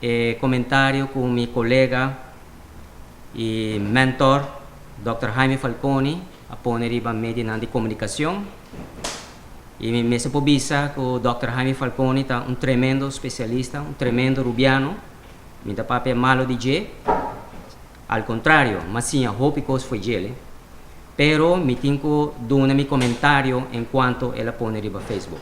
E komentario ku mi kolega i mentor Dòkter Jaime Falconi a pone riba medionan di komunikashon. I mi mester por bisa ku Dòkter Jaime Falconi ta un tremendo spesialista, un tremendo rubiano. Mi ta papia malo di dje, al kontrario, m'a siña hopi kos fo'i djele. Pero mi tin ku duna mi komentario enkuanto el a pone riba Facebook.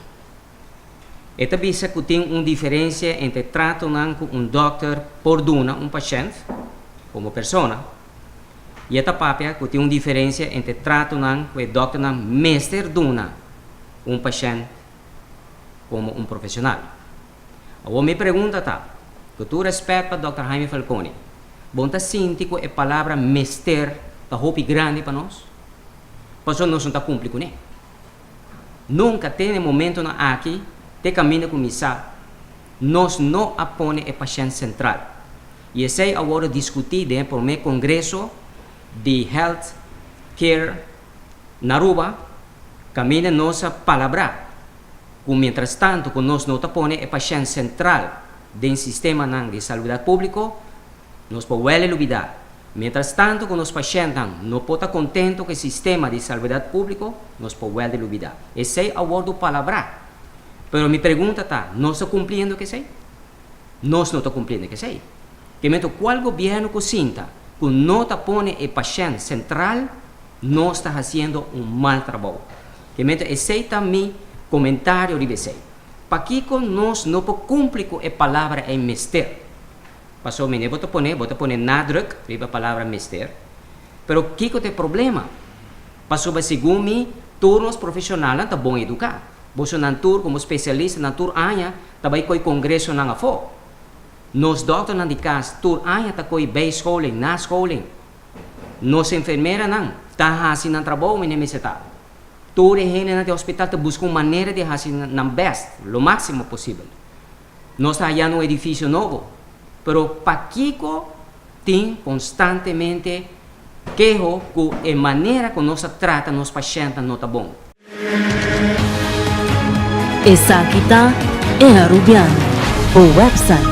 E ta bisa ku tin un diferensia entre tratonan ku un dòkter por duna un pashènt komo persona i e ta papia ku tin un diferensia entre tratonan ku e dòkternan mester duna un pashènt komo un profeshonal. Awor mi pregunta ta, ku tur rèspèt pa dòkter Jaime Falconi, bo ta sinti ku e palabra mester ta hopi grandi pa nos? Pasobra nos no ta kumpli kuné. Nunka te na e momentonan aki te kaminda ku mi sa, nos no a pone e pashènt sentral. I esei a wòrdu diskutí den e promé kongreso di Health Care na Aruba, kaminda nos a palabrá ku mientrastantu ku nos no ta pone e pashènt sentral den sistemanan di salubridat públiko, nos por wèl e lubidá. Mientras tanto cu nos pashentnan no por ta contento cu e sistema di salubridad publico, nos por wel di lubida. Esey a wordo palabrá. Pero mi pregunta ta, nos ta cumpliendo cu esey? Nos no ta cumpliendo cu esey. Ke mento cual gobierno cu sinta cu no ta pone e pashent central, nos ta haciendo un mal trabou. Ke mento esey ta mi comentario riba esey. Pakico nos no por cumpli cu e palabra ey mester? Paso mene bo ta pone, bo ta pone nadruk riba palabra mester. Pero kiko ta e problema? Pasobra segun mi tur nos profesionalnan ta bon educa. Bosonan tur como specialistanan tur aña ta bay coy congresonan afo. Nos dokternan di cas tur aña ta coy bijscholing, nascholing. Nos enfermeranan ta haci nan trabou mene mester ta. Tur e hendenan di hospital ta busca un manera di haci nan best, lo maximo posibel. Nos ta haya un edificio nobo, pero pakico tin constantemente keho cu e manera cu nos ta trata nos pashentnan no ta bon? Esaki ta E Arubiano, bo website.